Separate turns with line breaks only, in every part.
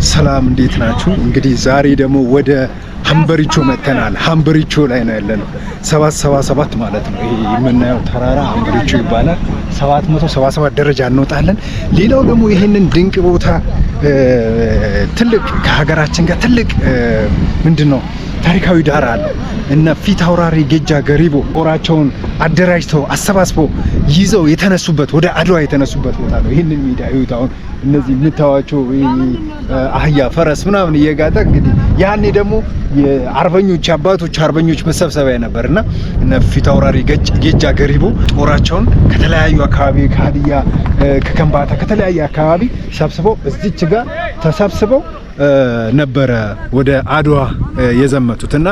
ሰላም፣ እንዴት ናችሁ? እንግዲህ ዛሬ ደግሞ ወደ ሀምበሪቾ መጥተናል። ሀምበሪቾ ላይ ነው ያለነው። 777 ማለት ነው። ይሄ የምናየው ተራራ ሀምበሪቾ ይባላል። 777 ደረጃ እንወጣለን። ሌላው ደግሞ ይሄንን ድንቅ ቦታ ትልቅ ከሀገራችን ጋር ትልቅ ምንድን ነው ታሪካዊ ዳራ አለው እና ፊት አውራሪ ጌጃ ገሪቦ ጦራቸውን አደራጅተው አሰባስበው ይዘው የተነሱበት፣ ወደ አድዋ የተነሱበት ቦታ ነው። ይህንን ሜዳ እዩት። አሁን እነዚህ የምታዩዋቸው አህያ፣ ፈረስ ምናምን እየጋጠ እንግዲህ ያኔ ደግሞ የአርበኞች አባቶች አርበኞች መሰብሰቢያ ነበር እና እነ ፊት አውራሪ ጌጃ ገሪቦ ጦራቸውን ከተለያዩ አካባቢ፣ ከሀዲያ፣ ከከምባታ፣ ከተለያየ አካባቢ ሰብስበው እዚች ጋር ተሰብስበው ነበረ ወደ አድዋ የዘመቱት። እና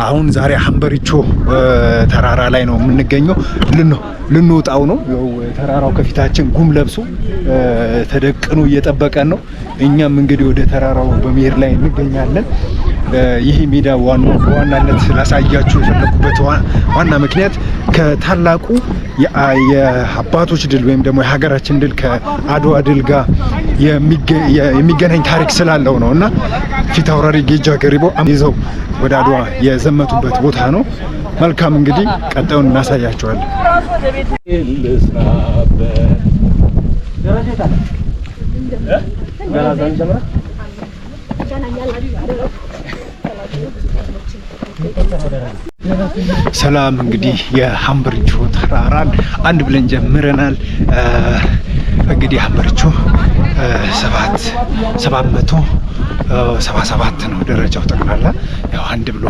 አሁን ዛሬ ሀምበሪቾ ተራራ ላይ ነው የምንገኘው። ልንወጣው ነው። ያው ተራራው ከፊታችን ጉም ለብሶ ተደቅኖ እየጠበቀን ነው። እኛም እንግዲህ ወደ ተራራው በመሄድ ላይ እንገኛለን። ይህ ሜዳ በዋናነት ላሳያችሁ የፈለኩበት ዋና ምክንያት ከታላቁ የአባቶች ድል ወይም ደግሞ የሀገራችን ድል ከአድዋ ድል ጋር የሚገናኝ ታሪክ ስላለው ነው እና ፊት አውራሪ ጌጃ ገሪቦ ይዘው ወደ አድዋ የዘመቱበት ቦታ ነው። መልካም፣ እንግዲህ ቀጣዩን እናሳያቸዋለን። ሰላም፣ እንግዲህ የሀምበሪቾ ተራራን አንድ ብለን ጀምረናል። እንግዲህ ሀምበሪቾ 777 ነው ደረጃው ጠቅላላ። ያው አንድ ብሎ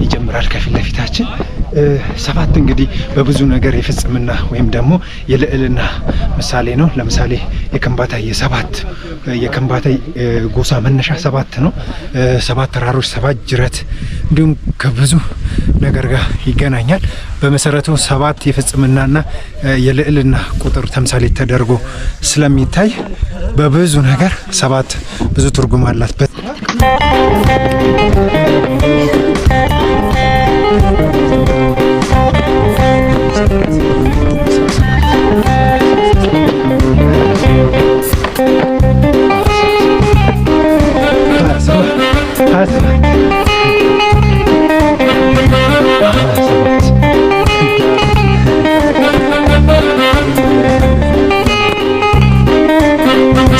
ይጀምራል ከፊት ለፊታችን። ሰባት እንግዲህ በብዙ ነገር የፍጽምና ወይም ደግሞ የልዕልና ምሳሌ ነው። ለምሳሌ የከምባታ የሰባት የከምባታ ጎሳ መነሻ ሰባት ነው። ሰባት ተራሮች፣ ሰባት ጅረት እንዲሁም ከብዙ ነገር ጋር ይገናኛል። በመሰረቱ ሰባት የፍጽምናና የልዕልና ቁጥር ተምሳሌት ተደርጎ ስለሚታይ በብዙ ነገር ሰባት ብዙ ትርጉም አላት። 27, 27,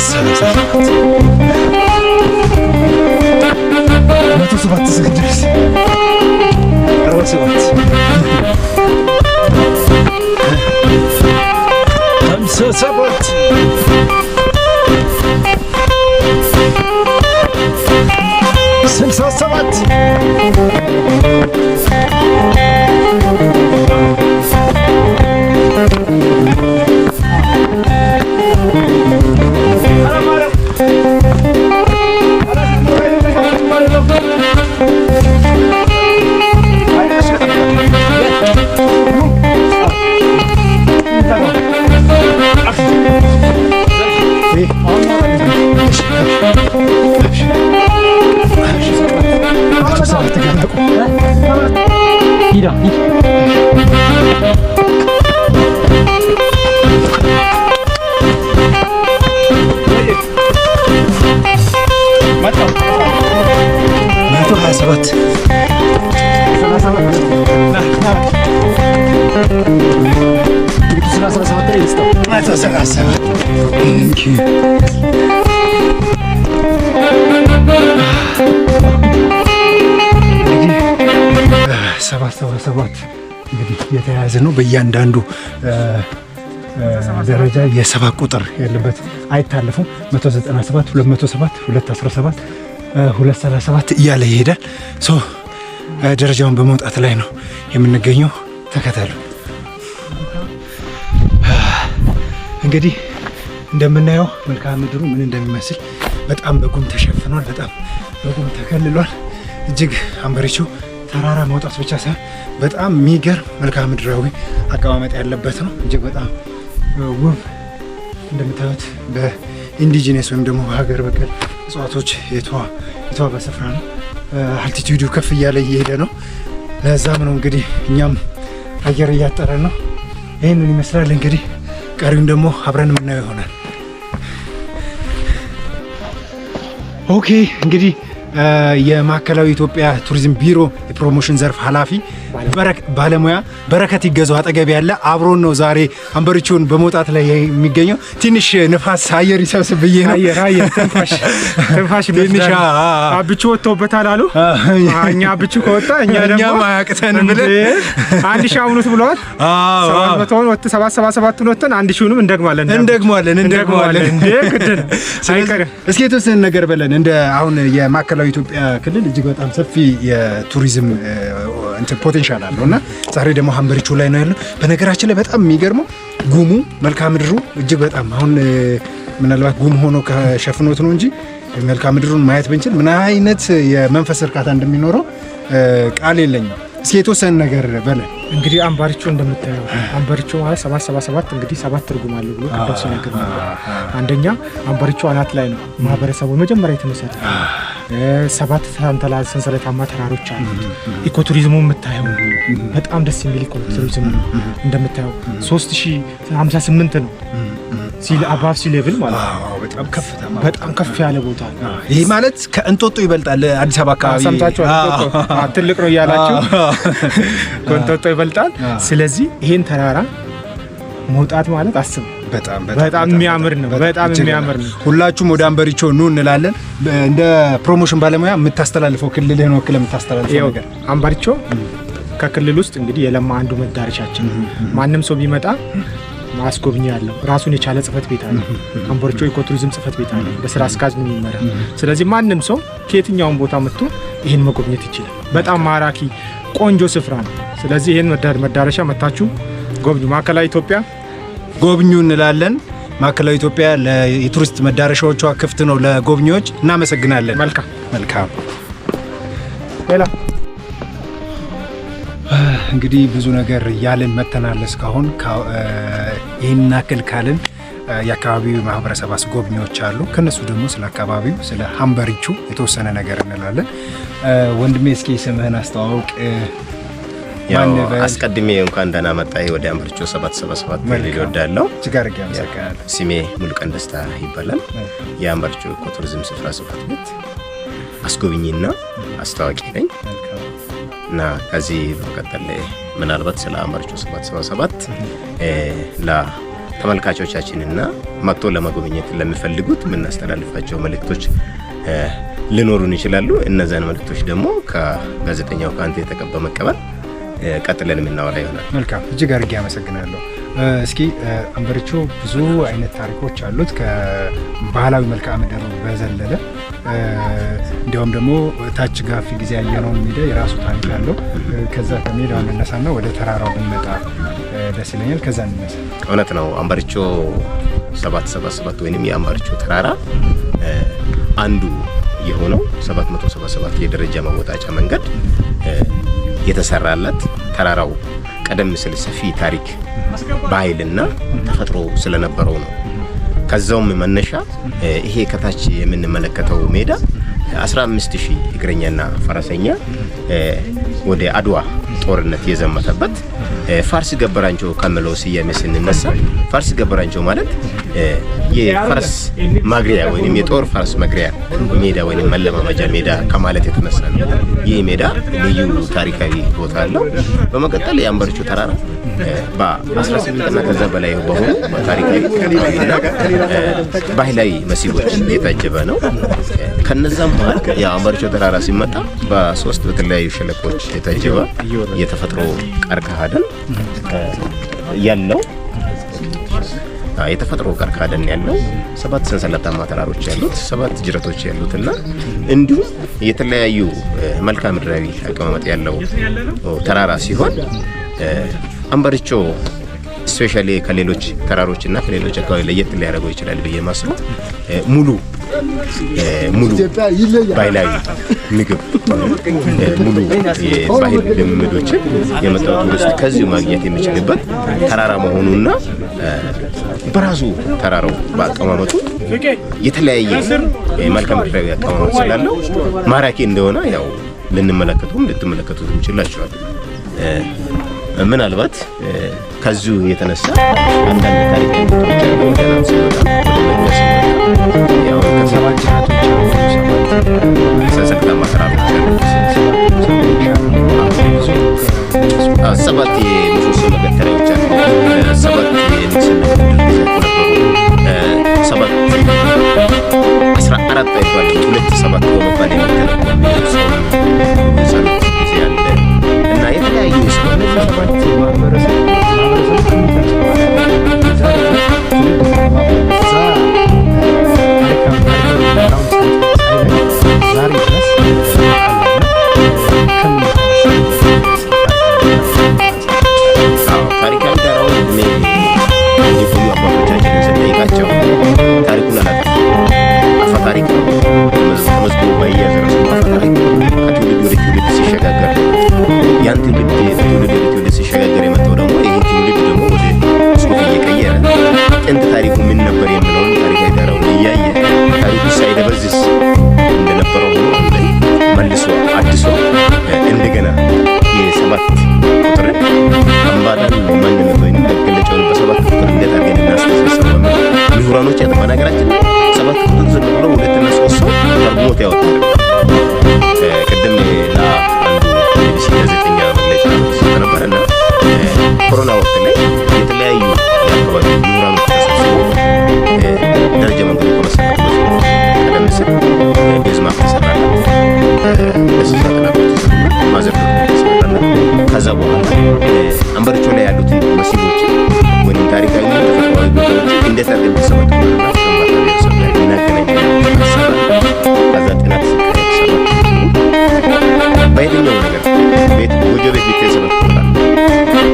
37, 107 እስክንደርስ፣ 47፣ 57፣ 67። 127፣ 137። Thank you። እንግዲህ 777 እንግዲህ የተያያዘ ነው። በእያንዳንዱ ደረጃ የሰባት ቁጥር ያለበት አይታለፉም። 197፣ 207፣ 217፣ 237 እያለ ይሄዳል። So ደረጃውን በመውጣት ላይ ነው የምንገኘው። ተከተሉ። እንግዲህ እንደምናየው መልክዓ ምድሩ ምን እንደሚመስል በጣም በጉም ተሸፍኗል። በጣም በጉም ተከልሏል። እጅግ ሀምበሪቾ ተራራ መውጣት ብቻ ሳይሆን በጣም የሚገርም መልክዓ ምድራዊ አቀማመጥ ያለበት ነው። እጅግ በጣም ውብ፣ እንደምታዩት በ indigenous ወይም ደግሞ በሀገር በቀል እጽዋቶች የተዋበ ስፍራ ነው። Altitude ኡ ከፍ እያለ እየሄደ ነው። ለዛም ነው እንግዲህ እኛም አየር እያጠረን ነው። ይህንን ይመስላል እንግዲህ፣ ቀሪውን ደግሞ አብረን የምናየው ይሆናል። Okay፣ እንግዲህ የማዕከላዊ ኢትዮጵያ ቱሪዝም ቢሮ የ promotion ዘርፍ ኃላፊ ባለሙያ በረከት ይገዘው አጠገብ ያለ አብሮን ነው ዛሬ ሀምበሪቾን በመውጣት ላይ የሚገኘው። ትንሽ ንፋስ አየር ይሰብስብ ብዬ ነው።
አየር አየር ትንፋሽ ትንፋሽ
ትንሽ
አብቹ ወጥቶበታል አሉ። እኛ አብቹ ከወጣ እኛ ደግሞ
እኛም አያቅተንም ብለን
1000 አሁኑት ብለዋል። 700ውን ወጥ 777ቱን ወጥተን 1000ንም እንደግማለን
እንደግማለን እንደግማለን።
እንዴ ግድ ነው አይቀርም።
እስኪ የተወሰነ ነገር በለን። እንደ አሁን የማዕከላዊ ኢትዮጵያ ክልል እጅግ በጣም ሰፊ የቱሪዝም እንትን potential አለው እና ዛሬ ደግሞ ሀምበሪቾ ላይ ነው ያለው። በነገራችን ላይ በጣም የሚገርመው ጉሙ መልክዓ ምድሩ እጅግ በጣም አሁን ምናልባት ጉም ሆኖ ከሸፍኖት ነው እንጂ መልክዓ ምድሩን ማየት ብንችል ምን አይነት የመንፈስ እርካታ እንደሚኖረው ቃል የለኝም። እስኪ የተወሰነ ነገር በለን።
እንግዲህ አምባሪቾ እንደምታየው አምባሪቾ ማለት 777 እንግዲህ ሰባት ትርጉም አለው ብሎ ቅድም ሲነግር ነበር። አንደኛ አምባሪቾ አናት ላይ ነው ማህበረሰቡ መጀመሪያ የተመሰረተ። ሰባት ሰንሰለታማ ተራሮች አሉት። ecotourism ኡ የምታየው በጣም ደስ የሚል ecotourism ነው። እንደምታየው 3058 ነው above sea level ማለት ነው።
በጣም ከፍታ
በጣም ከፍ ያለ ቦታ ነው።
ይሄ ማለት ከእንጦጦ ይበልጣል። አዲስ አበባ አካባቢ
ሰምታችኋል። እንጦጦ ትልቅ ነው እያላችሁ ከእንጦጦ ይበልጣል። ስለዚህ ይሄን ተራራ መውጣት ማለት አስብ
በጣም
በጣም የሚያምር ነው። በጣም የሚያምር ነው።
ሁላችሁም ወደ ሀምበሪቾ ኑ እንላለን። እንደ promotion ባለሙያ የምታስተላልፈው ክልልህን ወክለህ የምታስተላልፈው ነገር?
ሀምበሪቾ ከክልል ውስጥ እንግዲህ የለማ አንዱ መዳረሻችን ነው። ማንም ሰው ቢመጣ ማስጎብኛ ያለው ራሱን የቻለ ጽህፈት ቤት አለ። ሀምበሪቾ ecotourism ጽህፈት ቤት አለ፣ በስራ አስኪያጅ ነው የሚመራ። ስለዚህ ማንም ሰው ከየትኛውም ቦታ መጥቶ ይህን መጎብኘት ይችላል። በጣም ማራኪ ቆንጆ ስፍራ ነው። ስለዚህ ይህን መዳረሻ መታችሁ ጎብኙ። ማዕከላዊ ኢትዮጵያ
ጎብኙ እንላለን። ማዕከላዊ ኢትዮጵያ የቱሪስት መዳረሻዎቿ ክፍት ነው ለጎብኚዎች። እናመሰግናለን።
መልካም
መልካም።
ሌላ
እንግዲህ ብዙ ነገር እያልን መተናል እስካሁን። ይህን ያክል ካልን የአካባቢው ማህበረሰብ አስጎብኚዎች አሉ። ከነሱ ደግሞ ስለ አካባቢው ስለ ሀምበሪቾ የተወሰነ ነገር እንላለን። ወንድሜ እስኪ ስምህን አስተዋውቅ።
ያው አስቀድሜ እንኳን ደህና መጣህ ወደ ሀምበሪቾ 777 ልል እወዳለሁ።
እጅግ አድርጌ አመሰግናለሁ።
ስሜ ሙሉቀን ደስታ ይባላል። የሀምበሪቾ ecotourism ስፍራ ጽሕፈት ቤት አስጎብኚና አስታዋቂ ነኝ እና ከዚህ በመቀጠል ምናልባት ስለ ሀምበሪቾ 777 ለተመልካቾቻችንና መጥቶ ለመጎብኘት ለሚፈልጉት የምናስተላልፋቸው መልእክቶች ሊኖሩን ይችላሉ። እነዛን መልእክቶች ደግሞ ከጋዜጠኛው ከአንተ በመቀበል ቀጥለን የምናወራ ይሆናል።
መልካም፣ እጅግ አድርጌ አመሰግናለሁ። እስኪ ሀምበሪቾ ብዙ አይነት ታሪኮች አሉት ከባህላዊ መልክዓ ምድሩ በዘለለ፣ እንዲያውም ደግሞ ታች ጋፊ ጊዜ ያየነውን ሜዳ የራሱ ታሪክ አለው። ከዛ ከሜዳው እንነሳና ወደ ተራራው ብንመጣ ደስ ይለኛል። ከዛ እንነሳ።
እውነት ነው። ሀምበሪቾ 777 ወይንም የሀምበሪቾ ተራራ አንዱ የሆነው 777 የደረጃ መወጣጫ መንገድ የተሰራለት ተራራው ቀደም ሲል ሰፊ ታሪክ ባህልና ተፈጥሮ ስለነበረው ነው። ከዛውም መነሻ ይሄ ከታች የምንመለከተው ሜዳ 15000 እግረኛና ፈረሰኛ ወደ አድዋ ጦርነት የዘመተበት ፋርስ ገበራንቾ ከሚለው ስያሜ ስንነሳ ፋርስ ገበራንቾ ማለት የፈረስ ማግሪያ ወይንም የጦር ፈረስ መግሪያ ሜዳ ወይንም መለማመጃ ሜዳ ከማለት የተነሳ ነው። ይህ ሜዳ ልዩ ታሪካዊ ቦታ አለው። በመቀጠል የሀምበሪቾ ተራራ በ18 እና ከዛ በላይ በሆኑ ታሪካዊ እና ባህላዊ መስህቦች የታጀበ ነው። ከነዛም መሀል የሀምበሪቾ ተራራ ሲመጣ በሶስት በተለያዩ ሸለቆች የታጀበ የተፈጥሮ ቀርከሃ ደን ያለው የተፈጥሮ ቀርከሃ ደን ያለው ሰባት ሰንሰለታማ ተራሮች ያሉት ሰባት ጅረቶች ያሉት እና እንዲሁም የተለያዩ መልክዓ ምድራዊ አቀማመጥ ያለው ተራራ ሲሆን ሀምበሪቾ specially ከሌሎች ተራሮች እና ከሌሎች አካባቢ ለየት ሊያደርገው ይችላል ብዬ ማስበው ሙሉ ሙሉ ባህላዊ ምግብ ሙሉ የባህል ልምምዶችን የመጣው ቱሪስት ከዚሁ ማግኘት የሚችልበት ተራራ መሆኑና በራሱ ተራራው በአቀማመጡ የተለያየ መልክዓ ምድራዊ አቀማመጥ ስላለው ማራኪ እንደሆነ ያው ልንመለከቱም ልትመለከቱትም ችላችኋል። ምናልባት ከዚሁ የተነሳ አንዳንድ ታሪክ ያው
ሰባት ጅረቶች አሉ። ሰባት
ሰባት በመባል የሚተረጎም የጾም የጸሎት ጊዜ አለ እና የተለያዩ
እነዚህ ሰባት ማህበረሰብ ከሚደርስ በኋላ ዛሬ ድረስ ትውልድ ተከባብሮ እዛ ታሪካዊ ቦታውን ሳይለቅ ዛሬ ድረስ አለና ከምን የተነሳ
አዎ፣ ታሪካዊ ዳራውን እድሜ የቆዩ አባቶቻችንን ስንጠይቃቸው ታሪኩን አላጠፉም። አፈ ታሪክ ነው። ተመዝግቦ ባይያዝ ራሱ አፈ ታሪክ ነው። ከትውልድ ወደ ትውልድ ሲሸጋገር ነው። ያን ትውልድ ከትውልድ ወደ ትውልድ ሲሸጋገር የመጣው ደግሞ ይሄ ትውልድ ደግሞ ወደ ጽሑፍ እየቀየረ ጥንት ታሪኩ ምን ነበር የሚለውን ታሪካዊ ዳራውን እያየ ታሪኩ ሳይደበዝዝ እንደነበረው ሆኖ አሁን ላይ መልሶ አድሶ እንደገና የሰባት ቁጥርን ከምባታን ማንነት ወይም መገለጫውን በሰባት ቁጥር እንዴት አድርገን እናስተሳስረው በሚል ምሁራኖች ያጠ በነገራችን ላይ ሰባት ቁጥር ዝም ብሎ ሁለትና ሶስት ሰው ተርጉሞት ያወጣል። ቅድም ለአንዱ የቢቢሲ ጋዜጠኛ መግለጫ ሰጥቶ ነበርና ኮሮና ወቅት ላይ የተለያዩ የአካባቢ ምሁራኖች ተሰብስበው ደረጃ መንገዱ ከመሰራቱ በፊት ቀደም ሲል base map ተሰራለት፣ ለስልሳ ጥናቶች ተሰሩና mother document ተሰራለት። ከዛ በኋላ አንበሪቾ ላይ ያሉትን መስህቦችን ወይም ታሪካዊ ተፈጥሯዊ ቦታዎችን እንዴት አድርገን ከሰባት ቁጥርና ከምባታ ብሔረሰብ ጋር እናገናኛለን ተሰራ። ከዛ ጥናት ሲካሄድ ሰባት በየትኛው ነገር ቤት ጎጆ ቤት ቢታይ ሰባት ቁጥር አለ።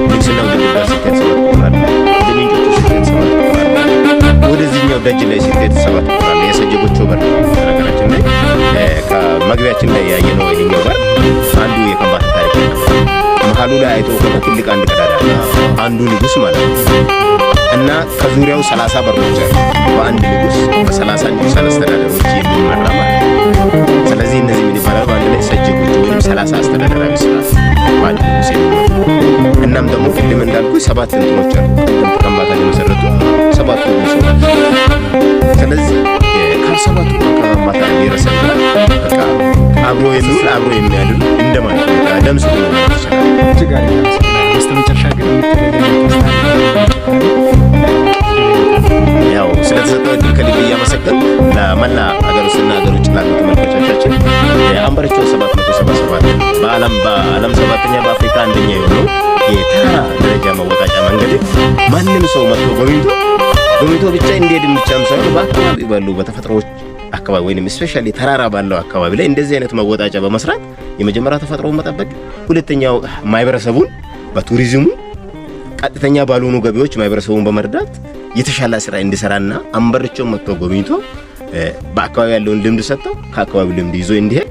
ንግስናው ግድግዳ ሲታይ ሰባት ቁጥር አለ። ወደ ምንጮቹ ሲታይ ሰባት ቁጥር አለ። ወደዚህኛው ደጅ ላይ ሲታይ ሰባት ቁጥር አለ። የሰጀጎቾ በር በነገራችን ላይ ከመግቢያችን ላይ ያየነው ይሄኛው በር አንዱ የከምባታ ታሪክ ነው። መሀሉ ላይ አይቶ ከሆነ ትልቅ አንድ ቀዳዳ አለ። አንዱ ንጉስ ማለት ነው። እና ከዙሪያው 30 በሮች አሉ። በአንድ ንጉስ በ30 ንጉሳን አስተዳደሮች የሚመራ ማለት ነው። ስለዚህ እነዚህ ምን ይባላሉ? በአንድ ላይ ሰጀጎች ወይም 30 አስተዳደራዊ ስርዓት በአንድ ንጉስ የሚመሩ። እናም ደግሞ ቅድም እንዳልኩ ሰባት እንትኖች አሉ። ቀደምት ከምባታን የመሰረቱ ሰባቱ ንጉሶች። ስለዚህ ከሰባቱ ከምባታ ብሔረሰብ ጋር በቃ አብሮ የሚውል አብሮ የሚያድር እንደማለት ነው። በቃ ደም ስሩ ነው ማለት ይችላል።
እጅግ አድርጌ አመሰግናለሁ። በስተመጨረሻ ግን የምትለኝ
ያው ስለተሰጠው እድል ከልብ እያመሰገን ለመላ ሀገር ውስጥና ሀገር ውጭ ላሉ ተመልካቾቻችን የአምበሪቾ 777 በዓለም ሰባተኛ በአፍሪካ አንደኛ የሆነው የተራራ ደረጃ መወጣጫ መንገድ ማንም ሰው መጥቶ ጎብኝቶ ብቻ እንዲሄድም ብቻም ሳይሆን በአካባቢ ባሉ በተፈጥሮዎች አካባቢ ወይንም especially ተራራ ባለው አካባቢ ላይ እንደዚህ አይነት መወጣጫ በመስራት የመጀመሪያ ተፈጥሮውን መጠበቅ፣ ሁለተኛው ማህበረሰቡን በቱሪዝሙ ቀጥተኛ ባልሆኑ ገቢዎች ማህበረሰቡን በመርዳት የተሻለ ስራ እንዲሰራና አንበሪቾን መጥቶ ጎብኝቶ በአካባቢ ያለውን ልምድ ሰጥተው ከአካባቢው ልምድ ይዞ እንዲሄድ